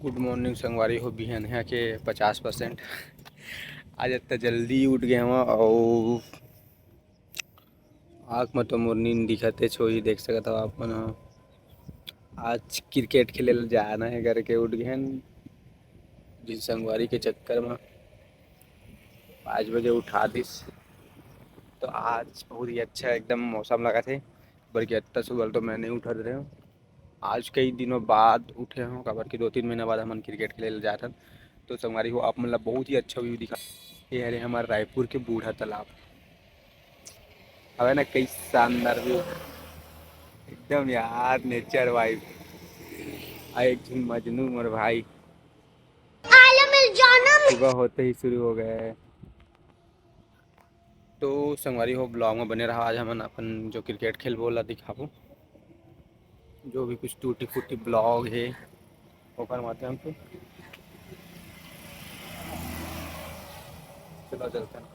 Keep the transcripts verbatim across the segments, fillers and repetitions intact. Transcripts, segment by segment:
गुड morning संगवारी हो, बिहनिया के पचास परसेंट। आज इतना जल्दी उठ गए हम, अउ आँख में तो मोर नींद दिखत हे, छोही देख सकत हो आप मन ह। आज क्रिकेट खेले ला जाना हे करके उठ गए हन, जिन संगवारी के चक्कर में पाँच बजे उठा दिस। तो आज बहुत ही अच्छा एकदम मौसम लगत हे, बल्कि इतना सुबह तो मैं नहीं उठत रहे हूँ। आज कई दिनों बाद उठे हूँ, काबर कि दो तीन महीना बाद हमन क्रिकेट खेले ला जात हन। तो संगवारी हो, आप मन ला बहुत ही अच्छा व्यू दिखा। ये हरे हमारे रायपुर के बूढ़ा तालाब, हवे ना, कई शानदार व्यू, एकदम यार नेचर वाइब। आ एक झन मजनू मोर भाई, आलम मिल जाना। सुबह होते ही शुरू हो गया है। तो संगवारी हो, ब्लॉग में बने रहा। आज हमन अपन जो क्रिकेट खेलबो ओला दिखाबो, जो भी कुछ टूटी फूटी ब्लॉग हे ओकर माध्यम से। चलो चलते हैं।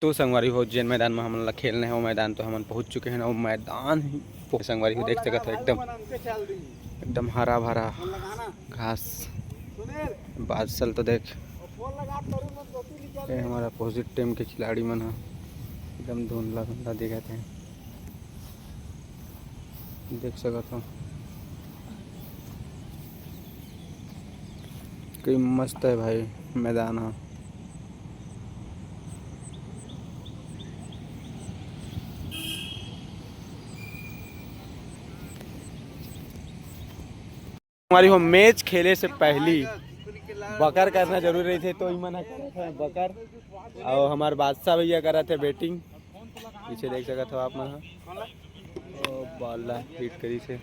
तो संगवारी हो, जेन मैदान में हमन ला खेलना हे, वो मैदान तो हमन पहुंच चुके हैं। वो मैदान ही संगवारी हो, देख सकत हो, एकदम एकदम हरा भरा घास। बादल तो देख, ये हमारा अपोजिट टीम के खिलाड़ी मन ह एकदम धुंधला धुंधला दिखत हे, देख सकत हो। कई मस्त है भाई मैदान ह। हमारी हो मैच खेले से पहली बकर करना जरूरी रहिथे, तो इमन ह करत हे बकर। और हमारे बादशाह भैया करत हे बैटिंग, पीछे देख सकत हो आप मन ह। ओ, बॉल ला हिट करिस हे।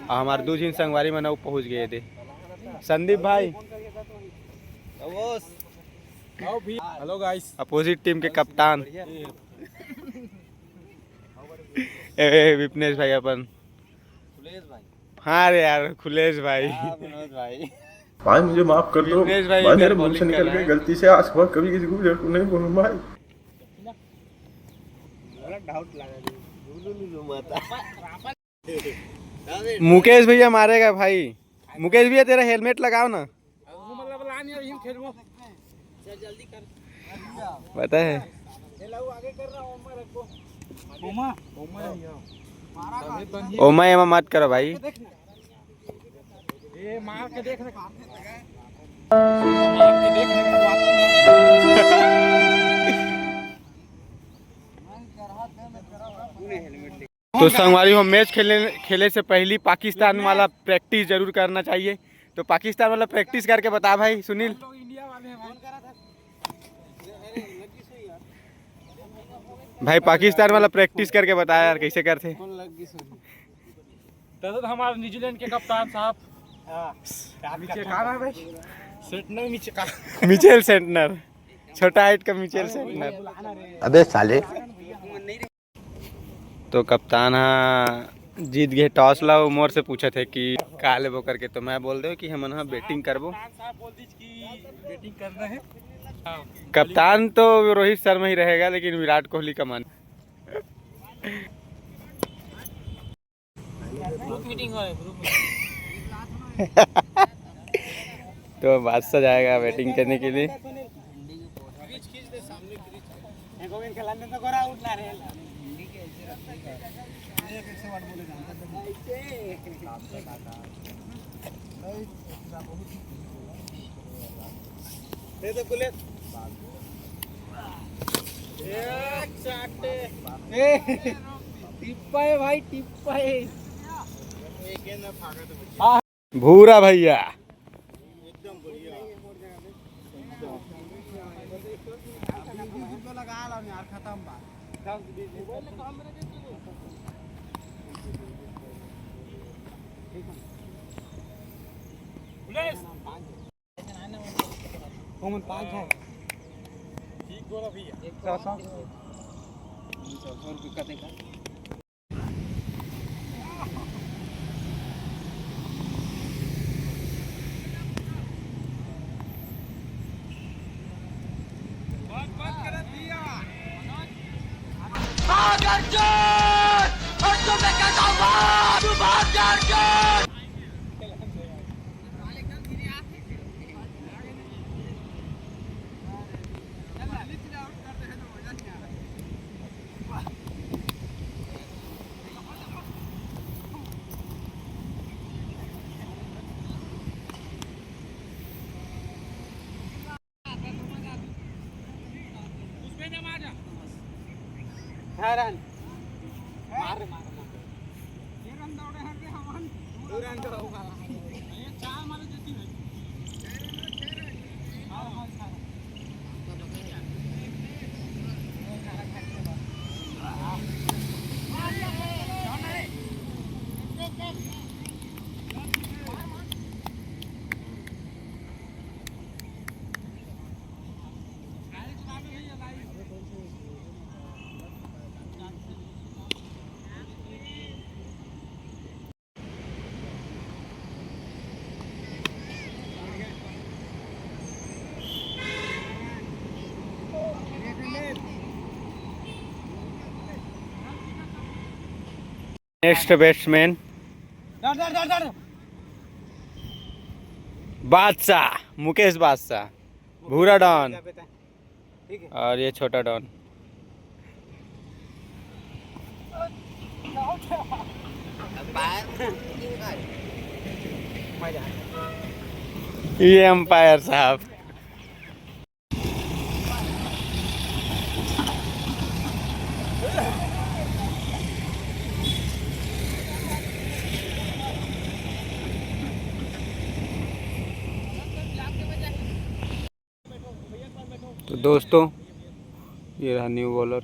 आ, हमार दू झिन संगवारी मन अउ पहुंच गए थे। संदीप भाई, हेलो गाइस। अपोजिट टीम के कप्तान। ए, ए, विपनेश भाई अपन। हाँ रे यार, खुलेश भाई। हाँ, विनोद भाई। भाई, मुझे माफ कर दो। विपनेश भाई भाई, इधर मेरे मुंह से bowling कर निकल रहा गई है। गलती से। आज के बाद कभी किसी को नहीं बोलूंगा भाई। मुकेश भैया मारेगा भाई। मुकेश भैया, तेरा हेलमेट लगाओ ना। पता है, ओमा एमा मत करो भाई। तो संगवारी हो, मैच खेले खेले से पहली पाकिस्तान वाला प्रैक्टिस जरूर करना चाहिए। तो पाकिस्तान वाला प्रैक्टिस करके बता भाई सुनील। भाई, पाकिस्तान वाला प्रैक्टिस करके बता यार, कैसे करते। तो हमारे न्यूजीलैंड के कप्तान साहब। हाँ। नीचे कहाँ है भाई? सेंटनर नीचे कहाँ? मिचेल सेंटनर, छोटा हाइट का मिचेल सेंटनर। अबे साले। तो कप्तान ह जीत गए टॉस ला, वो मोर से पूछत हे कि का लेबो करके, तो मैं बोल दे कि हमन ह बैटिंग करबो। कप्तान तो रोहित शर्मा ही रहेगा, लेकिन विराट कोहली का मन। तो बादशाह जाएगा बैटिंग करने के लिए। टिप्पा है भाई, टिप्पा है। भूरा भैया। लगा लो यार, खत्म बात। ओमन पाँच है। ठीक बोला भैया। सौ, सौ। सौ रुपये का देखा। छह रन। मार रे, मार रे, मार रे। छह रन दौड़े हन रे हमन। दो रन दौड़ा हुआ है। ये चार मारे जीती भाई। छह रन, छह रन। हाँ, हाँ, छह रन। नेक्स्ट बैट्समैन डर, डर, डर, डर। बादशाह, मुकेश बादशाह, भूरा डॉन। ठीक है। और ये छोटा डॉन। ये अंपायर साहब। तो दोस्तों, ये रहा न्यू बॉलर।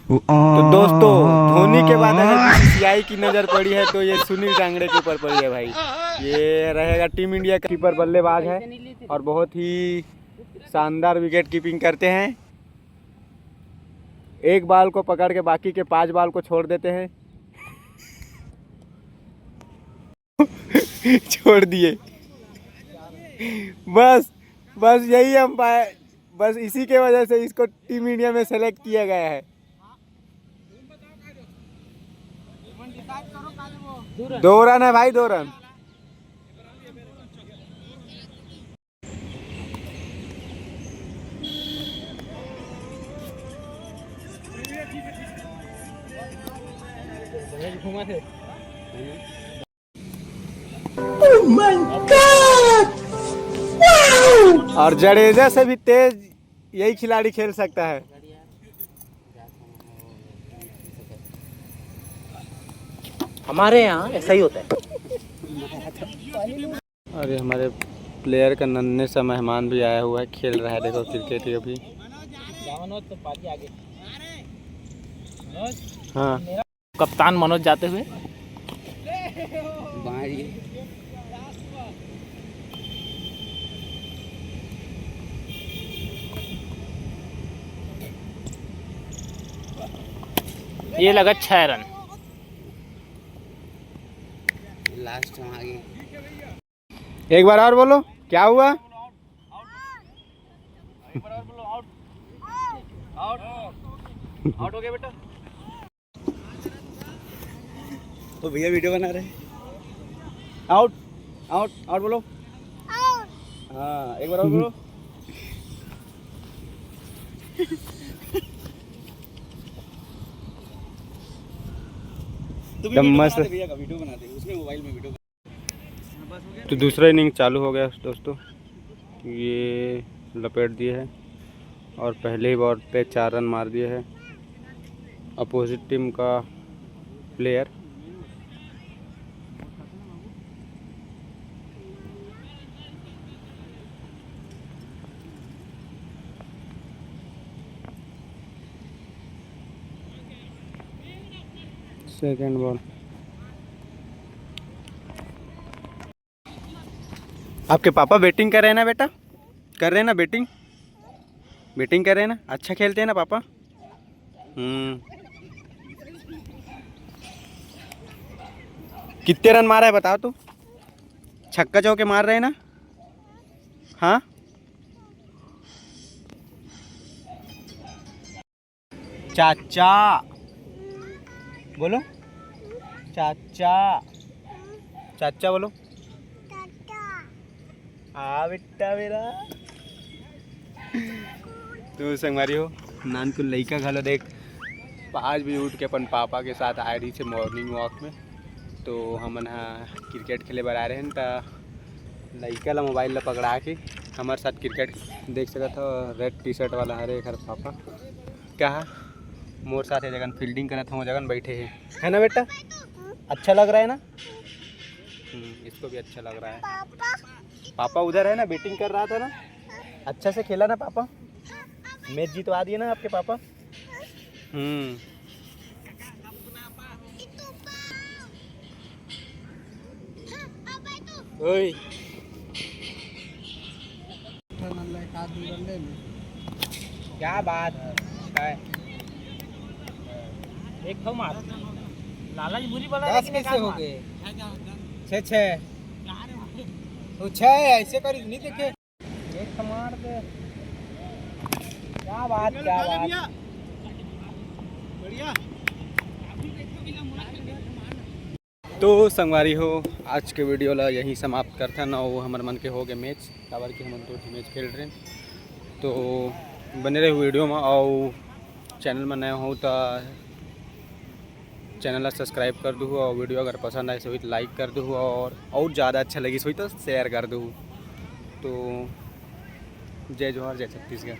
तो दोस्तों, धोनी के बाद अगर बीसीसीआई की नज़र पड़ी है तो ये सुनील कांगड़े के ऊपर पड़ी है भाई। ये रहेगा टीम इंडिया का कीपर, बल्लेबाज है और बहुत ही शानदार विकेट कीपिंग करते हैं। एक बॉल को पकड़ के बाकी के पांच बॉल को छोड़ देते हैं। छोड़ दिए। बस, बस यही अंपायर, बस इसी के वजह से इसको टीम इंडिया में सेलेक्ट किया गया है। दो रन है भाई, दो रन। घुमा थे। Oh my God! Wow! और जडेजा से भी तेज यही खिलाड़ी खेल सकता है। हमारे यहाँ ऐसा ही होता है। अरे, हमारे प्लेयर का नन्हे सा मेहमान भी आया हुआ है, खेल रहा है। देखो क्रिकेट ही अभी। हाँ। कप्तान मनोज जाते हुए। ये लगा छह रन। लास्ट में आ गए। एक बार और बोलो, क्या हुआ? आउट हो गया बेटा। तो भैया वीडियो बना रहे हैं। आउट, आउट, आउट बोलो। हाँ, एक बार और बोलो। तो भी वीडियो बना दे भैया का, वीडियो बना दे, उसमें मोबाइल में वीडियो। तो दूसरा इनिंग चालू हो गया दोस्तों, ये लपेट दिए है और पहले ही बॉल पे चार रन मार दिए है अपोजिट टीम का प्लेयर। Second ball. आपके पापा बैटिंग कर रहे हैं ना बेटा? कर रहे हैं ना बैटिंग? बैटिंग कर रहे हैं ना? अच्छा खेलते हैं ना पापा? हम्म। कितने रन मारा है बताओ तो? छक्का चौके मार रहे हैं ना? हाँ। चाचा बोलो, चाचा, चाचा बोलो। हाँ बेटा मेरा। तो संगवारी हो, नानकुन लइका घलो देख, आज भी उठ के अपन पापा के साथ आए रहिस हे मॉर्निंग वॉक में। तो हमन ह क्रिकेट खेले बर आए रहेन, त लइका ला मोबाइल ला पकड़ा के हमर साथ क्रिकेट देख सकत हो। रेड टी शर्ट वाला हरे एकर पापा, क्या है, मोर साथ ये जगन फील्डिंग करत हो, जगन बैठे हे, है ना बेटा? अच्छा लग रहा है ना? हम्म, इसको भी अच्छा लग रहा है। पापा उधर है ना, बैटिंग कर रहा था ना, अच्छा से खेला ना पापा, मैच जितवा दिए ना आपके पापा। हम्म। ओए। क्या बात है। एक ठो मार। लालच बुरी बला दस लेकिन एक कैसे आध हो मार। गए? छः छः। तो छः ऐसे करी नहीं देखे। एक तो मार दे। क्या बात, क्या बात। तो संगवारी हो, आज के वीडियो ला यहीं समाप्त करथन। अउ हमर मन के हो गए मैच, काबर कि हमन दो ठो मैच खेल रहे। तो बने रहे वीडियो में, अउ चैनल में नए हो तो चैनल ला सब्सक्राइब कर दूहू, और वीडियो अगर पसंद आइस होही तो लाइक कर दूहू, और, और ज़्यादा अच्छा लगिस होही तो शेयर कर दूहू। तो जय जोहार, जय छत्तीसगढ़।